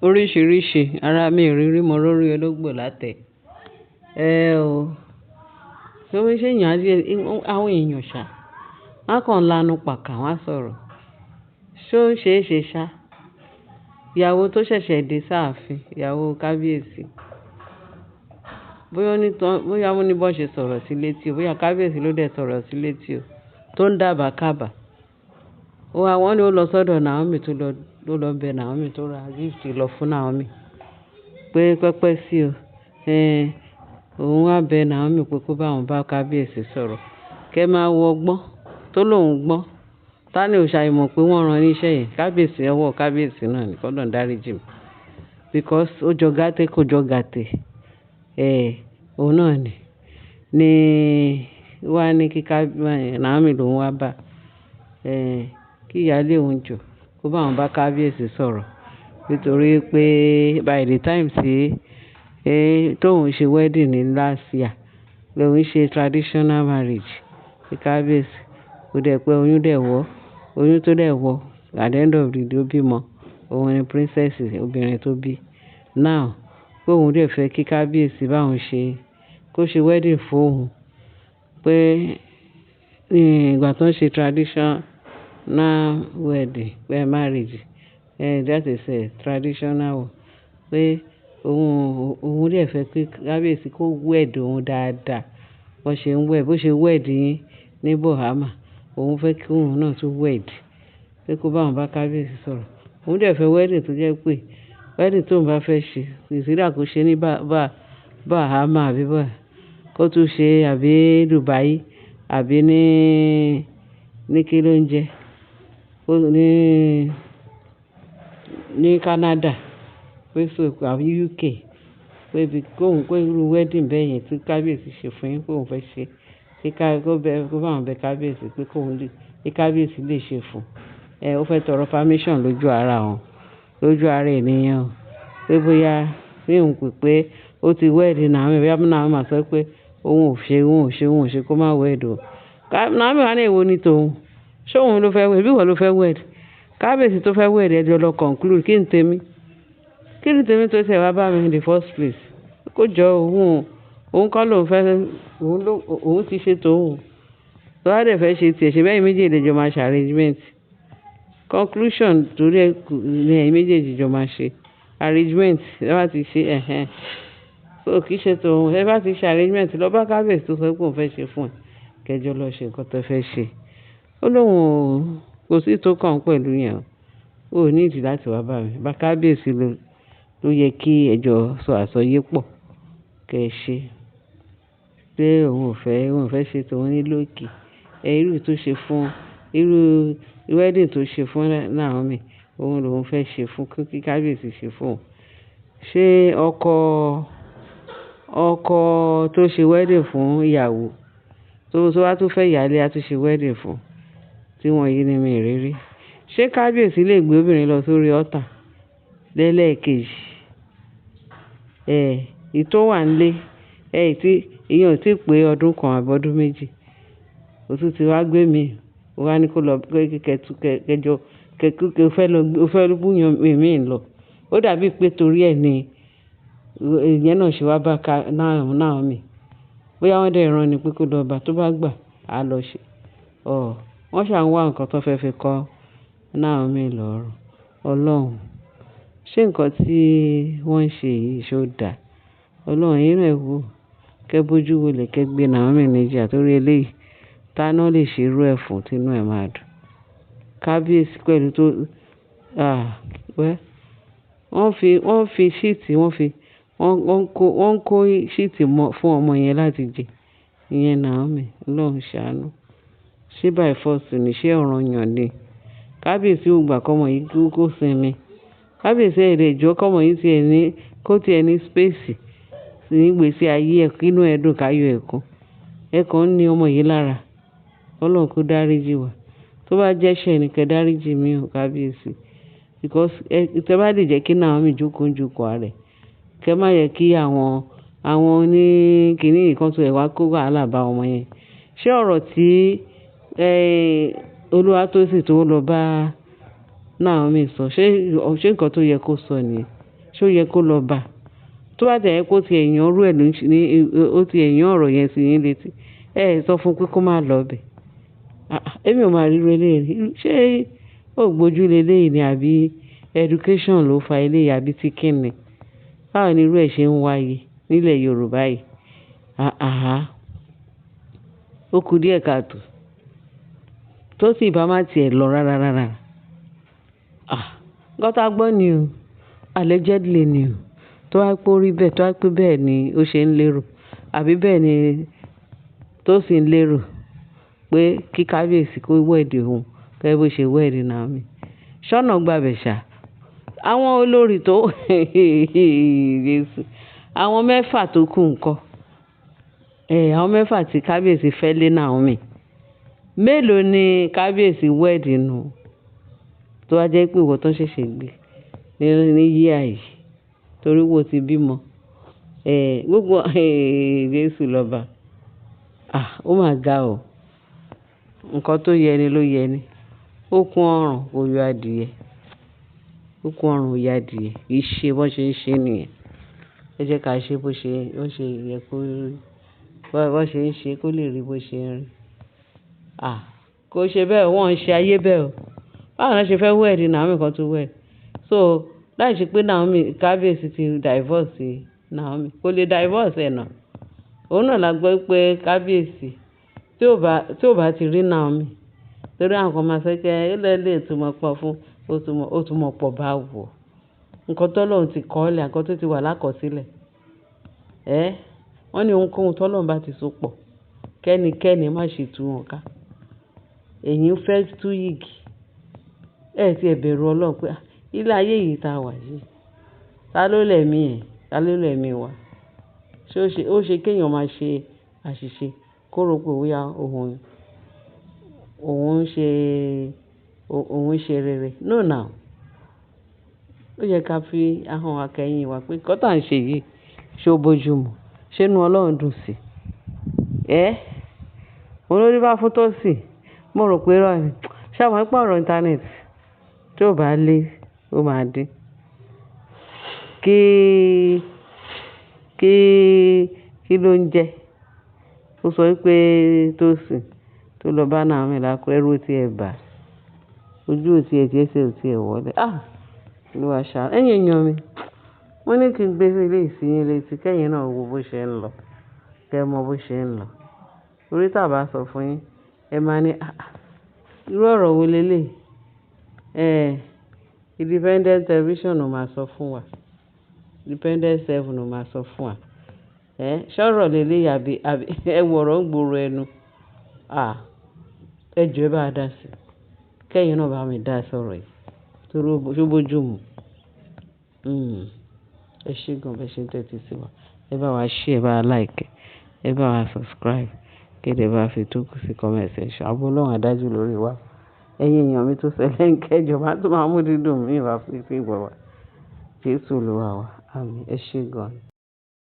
Oríṣìíríṣìí ara mi ìrírí mo lórí ológbò látẹ̀. Ẹ o. Ṣé wọ́n ṣé èèyàn á jẹ́, àwọn èèyàn ṣá. Wọ́n kàn lanu pàkà wọ́n á sọ̀rọ̀. Ṣé ó ṣe é ṣe ṣá? Ìyàwó tó ṣẹ̀ṣẹ̀ dé sáàfin, ìyàwó kábíyèsí. Bóyá ó ní tán, bóyá ó ní bó ṣe sọ̀rọ̀ sí létí o, bóyá kábíyèsí ló dé sọ̀rọ̀ sí létí o, tó ń dàbà kábà. Ó wá, wọ́n ní ó lọ sọ́dọ̀ Naomi tó lọ, ló lọ bẹ Naomi tó ra gift lọ fún Naomi. Pé pẹpẹ sí o. Ẹn, òun wá bẹ Naomi pé kó bá òun bá kábíyèsí sọ̀rọ̀. Kẹ́ máa wọ ọgbọ́n tó lòun gbọ́n. Tani ò ṣàì mọ̀ pé wọ́n rán ní iṣẹ́ yẹn. Kábíyèsí, ọwọ́ kábíyèsí náà ni kí Ọlọ́run dáríjì mí. Because ó jọ gàtè kò jọ gàtè. Eh, òun náà ni. Ni wá ní kí ká, Naomi lòun wá bá. Eh, kí ìyálé òun jọ, kó bá òun bá kábíyèsí sọ̀rọ̀. Nítorí pé by the time tí, tó ń ṣe wedding ní last year, lòun ṣe traditional marriage. Kí kábíyèsí ó dẹ̀ pé oyún dẹ̀ wọ́, oyún tó dẹ̀ wọ́, at the end of the day ó bímọ. Òun ni princess obìnrin tó bí. Now, pé òun dẹ̀ fẹ́ kí kábíyèsí bá òun ṣe, kó ṣe wedding fún òun. Pé ní ìgbà tó ń ṣe traditional wedding, pé marriage, that is a traditional one. Pé òun, òun dẹ̀ fẹ́ kí kábíyèsí kó wed òun dáadáa. Bó ṣe ń wed, bó ṣe wed yín ní Bahama, òun fẹ́ kí òun náà tún wed. Pé kó bá òun bá kábíyèsí sọ̀rọ̀. Òun dẹ̀ fẹ́ wedding tó jẹ́ pé wedding tó ń bá fẹ́ ṣe, it's either kó ṣe ní Bahama àbí bá, kó tún ṣe àbí Dubai àbí ní, ní kí ló ń jẹ? Kó ní, ní Canada. Pé so àbí UK. Pé bí kó òun, pé irú wedding bẹ́ẹ̀ yẹn tí kábíyèsí ṣe fún yín pé òun fẹ́ ṣe. Kí ká, kó bẹ, kó bá òun bẹ kábíyèsí pé kó òun lè, kí kábíyèsí lè ṣe fún. Ó fẹ́ tọrọ permission lójú ara òun, lójú ara ènìyàn o. Pé bóyá bí òun pé pé ó ti wed Naomi, bóyá Naomi máa sọ pé òun ò ṣe, òun ò ṣe, òun ò ṣe kó má wed o. Naomi wá ní èwo ni tòun. Ṣé òun ló fẹ́ wed? Bí ìwọ ló fẹ́ wed? Kábíyèsí tó fẹ́ wed ẹ jọ lọ conclude. Kí ni tèmi? Kí ni tèmi tó ṣe wá bá mi in the first place? Kó jọ òun, òun kọ́ ló ń fẹ́, òun ló, òun ti ṣe tòun. Tó bá dẹ̀ fẹ́ ṣe tiẹ̀, ṣe bẹ́ẹ̀ méjèèjì lè jọ máa ṣe arrangement. Conclusion torí ẹ kù ní ẹ̀yin méjèèjì jọ máa ṣe arrangement. Ẹ bá ti ṣe ẹ̀hẹn. So kì í ṣe tòun. Ẹ bá ti ṣe arrangement lọ bá kábíyèsí tó sọ pé òun fẹ́ ṣe fún ẹ. Kẹjọ lọ ṣe nǹkan tó fẹ́ ṣe. Ó lóun ò, kò sí tó kàn pẹ̀lú ìyẹn o. Ó ní ìdí láti wá bá mi. Bá kábíyèsí ló, ló yẹ kí ẹ jọ sọ àsọyépọ̀ kí ẹ ṣe. Pé òun ò fẹ́, òun ò fẹ́ ṣe tòun ní lókì. Irú tó ṣe fún, irú wedding tó ṣe fún Naomi, òun lòun fẹ́ ṣe fún, kí kábíyèsí ṣe fún òun. Ṣé ọkọ, ọkọ tó ṣe wedding fún ìyàwó, tó, tó wá tún fẹ́ ìyálé á tún ṣe wedding fún, tí wọ́n yìí ni mi rí rí. Ṣé kábíyèsí lè gbé obìnrin lọ sórí altar lẹ́lẹ́kejì? Èyí tó wà nílé, tí ìyẹn ò tí pé ọdún kan àbí ọdún méjì. Ó tún ti wá gbé mi, ó wá ní kó lọ pé kí kẹ́ tú kẹ́ jọ, kẹ́ kú kí ó fẹ́ lọ, ó fẹ́ mú ìyẹn mi lọ. Ó dàbí pé torí ẹ ní ìyẹn náà ṣe wá bá Naomi. Bóyá wọ́n dẹ̀ rán ni pé kó lọ bá, tó bá gbà, á lọ ṣe. Ọ̀, wọ́n ṣà ń wá nǹkan tó fẹ́ fi kọ́ Naomi lọ́rùn. Ọlọ́run, ṣé nǹkan tí wọ́n ń ṣe yìí ṣé ó dá? Ọlọ́run, ẹ̀yin náà wò. Kẹ́ bojú wọlé kẹ́ gbé Naomi níjà torí eléyìí. Ta náà lè ṣe irú ẹ fún tí inú ẹ máa dùn. Kábíyèsí pẹ̀lú tó, well, wọ́n fi, wọ́n fi shit, wọ́n fi, wọ́n, wọ́n kó, wọ́n kó shit mọ́ fún ọmọ yẹn láti jẹ. Ìyẹn Naomi. Ọlọ́run ṣàánú. Ṣé by force ni? Ṣé ọ̀ranyàn ni? Kábíyèsí ò gbà kí ọmọ yìí kó sinmi. Kábíyèsí ẹ̀ dẹ̀ jọ́ kí ọmọ yìí tí ẹ ní, kó tí ẹ ní space ní ìgbésí ayé ẹ, kí inú ẹ dùn ká yọ ẹ kún. Ẹ kàn ń ní ọmọ yìí lára. Ọlọ́run kó dáríjì wá. Tó bá jẹ́ ẹ̀ṣẹ̀ ni kẹ́ dáríjì mí o, kábíyèsí. Because ẹ, tí ẹ bá lè jẹ́ kí Naomi jókòó jókòó ara ẹ̀, kẹ́ má yẹ kí àwọn, àwọn oní kìnì kan tó ẹ wá kó wàhálà bá ọmọ yẹn. Ṣé ọ̀rọ̀ tí, Olúwatósìn tó lọ bá Naomi sọ, ṣé, ṣé nǹkan tó yẹ kó sọ nìyẹn? Ṣé ó yẹ kó lọ bá? Tó bá tiẹ̀ jẹ́ pé ó ti ẹ̀ yàn irú ẹ̀ ní, ó ti ẹ̀ yàn ọ̀rọ̀ yẹn sí yín létí, ẹ sọ fún pé kó má lọ bẹ̀. Ah, èmi ò máa rí irú eléyìí rí. Ṣé ó gbójú lé eléyìí ni àbí education ló fa eléyìí àbí tí kí ni? Báwo ni irú ẹ ṣe ń wáyé nílẹ̀ Yorùbá yìí? Àhàhà. Ó kù díẹ̀ káàtò. Tósìn bá má ti ẹ̀ lọ rárá rárá. Ah, nǹkan tá gbọ́ ni o. Allegedly ni o. Tó bá pé ó rí bẹ́ẹ̀, tó bá pé bẹ́ẹ̀ ni ó ṣe ń lérò, àbí bẹ́ẹ̀ ni Tósìn ń lérò pé kí kábíyèsí kó wed òun gẹ́gẹ́ bó ṣe wed Naomi. Ṣọ́nà gba bẹ̀ ṣá. Àwọn olórí tó Jésù. Àwọn mẹ́fà tó kù ńkọ́. Eh, àwọn mẹ́fà tí kábíyèsí fẹ́ lé Naomi. Mélòó ni kábíyèsí wed nù? Tó bá jẹ́ pé ìwọ tó ṣẹ̀ṣẹ̀ gbé ní year yìí torí pé o ti bímọ. Eh, gbogbo Jésù lọ́ba. Ah, ó máa ga o. Nǹkan tó yẹ ni ló yẹ ni. Okùn ọrùn kò yọ adìẹ. Okùn ọrùn ò yọ adìẹ. Kì í ṣe bó ṣe ń ṣe nìyẹn. Ẹ jẹ́ ká ṣe bó ṣe yẹ kó rí. Bó ṣe ń ṣe kó lè rí bó ṣe ń rí. Ah, kò ṣe bẹ́ẹ̀, wọ́n ń ṣe ayé bẹ́ẹ̀ o. Báwo ni wọ́n ṣe fẹ́ wed Naomi kan tó wed? So, láìṣe pé Naomi, kábíyèsí ti divorce Naomi. Kò lè divorce ẹ̀ náà. Òun náà la gbọ́ pé kábíyèsí tí ò bá ti rí Naomi, torí àwọn kan máa sọ pé ó lè tún mọ̀ pọ̀ fún, ó tún mọ̀ pọ̀ bá wò. Nǹkan tó Ọlọ́run ti kọ́lẹ̀, nǹkan tó ti wà lákọsílẹ̀. Ẹ́, wọ́n ní ohunkóhun tó Ọlọ́run bá ti so pọ̀, kẹ́ni-kẹ́ni má ṣe tú wọn ká. Ẹ̀yin fẹ́ tú yìgì. Ẹ tí ẹ bẹ̀rù Ọlọ́run pé ilé ayé yìí tá wà yìí, ta ló lẹ̀mí ẹ̀? Ta ló lẹ̀mí wa? Ṣé ó ṣe kí èèyàn máa ṣe àṣìṣe kó rò pé bóyá òun, òun ń ṣe, òun ń ṣe rere? No now. Ó yẹ ká fi ahọ́n wa kẹ́yìn wa pé nǹkan tí à ń ṣe yìí ṣé ó bojú mu? Ṣé inú Ọlọ́run dùn sí? Ẹ́, olórí bá fún Tósìn. Mo rò pé irọ́ ni. Ṣé ẹ mọ̀ pé ọ̀rọ̀ internet tí ó bá lé, ó máa dín. Kí, kí, kí ló ń jẹ? Ó sọ wípé Tósìn tó lọ bá Naomi l'Akure, ẹrú tí ẹ bà. Ojú ò tí ẹ ti ẹsẹ̀ ò tí ẹ wọlé. Ah! Olúwa ṣàánú. Ẹ̀yin èèyàn mi, mo ní kí n gbé eléyìí sí yín létí kí ẹ̀yin náà wo bó ṣe ń lọ. Kẹ́ mọ bó ṣe ń lọ. Torí tí a bá sọ fún yín, ẹ máa ní, "àh ah, irú ọ̀rọ̀ wo lélẹ̀?" Eh, Independent Television ò máa sọ fún wa. Independent 7 ò máa sọ fún wa. Eh, ṣọ́rọ̀ lélẹ̀ àbí, àbí ẹ wo ọ̀rọ̀ ń gbòòrò ẹnu. Ah, ẹ jọ ẹ bá dá sí. Kẹ́ ẹ̀yin náà bá mi dá sọ̀rọ̀ yìí. Torí ó bojú mu. Hmm. Ẹ ṣé gan bí ẹ ṣe ń tẹ́tí sí wa. Ẹ bá wa share, ẹ bá wa like, ẹ bá wa subscribe. Kí ẹ bá fi tókù sí comment section. Àbò Ọlọ́run á dájú lórí wa. Ẹ̀yin èèyàn mi tó ṣẹlẹ̀ ń kẹjọ máa tún máa mú dídùn mí wá fún ìgbọ̀ wa. Jésù Olúwa wa. Àmín. Ẹ ṣé gan.